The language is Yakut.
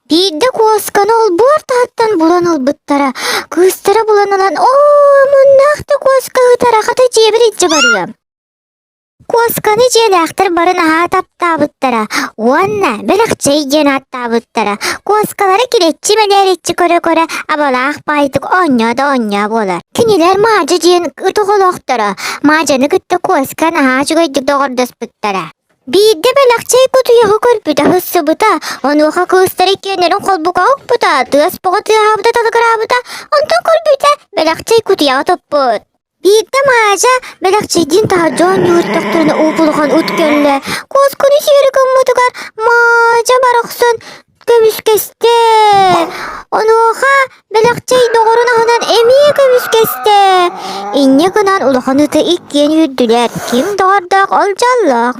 Биирдэ куосканы олбуор таһыттан булан ылбыттара. Кыыстара булан ылан, «Оо, муннаах да куоска ыһытара, хата дьиэбэр илдьэ барыам». Куосканы дьиэлээхтэр бары наһаа таптаабыттара уонна Бэлэхчэй диэн ааттаабыттара. Куоскалара килэччи мэлээриччи көрө-көрө абалаах баайдык оонньоо да оонньоо буолар. Кинилэр Маадьа диэн ыт оҕолоохторо. Маадьаны кытта куоска наһаа үчүгэйдик доҕордоспуттара. Биирдэ Бэлэхчэй кутуйаҕы көрбүтэ, сыссыбыта, онуоха кыыстара иккиэннэрин холбука укпута, тыас боҕо тыаһаабыта талыгыраабыта, онтон көрбүтэ Бэлэхчэй кутуйаҕы туппут. Биирдэ Маажа Бэлэхчэйдиин таһырдьа оонньуу иһиттэхтэринэ уп-улахан ыт кэллэ. Куосканы сиэри гыммытыгар Маажа барахсан көмүскэстэ. Онуоха Бэлэхчэй доҕорун аһынан эмиэ көмүскэстэ. Инньэ гынан улахан ыты иккиэн үүрдүлэр. Ким доҕордоох ол дьоллоох.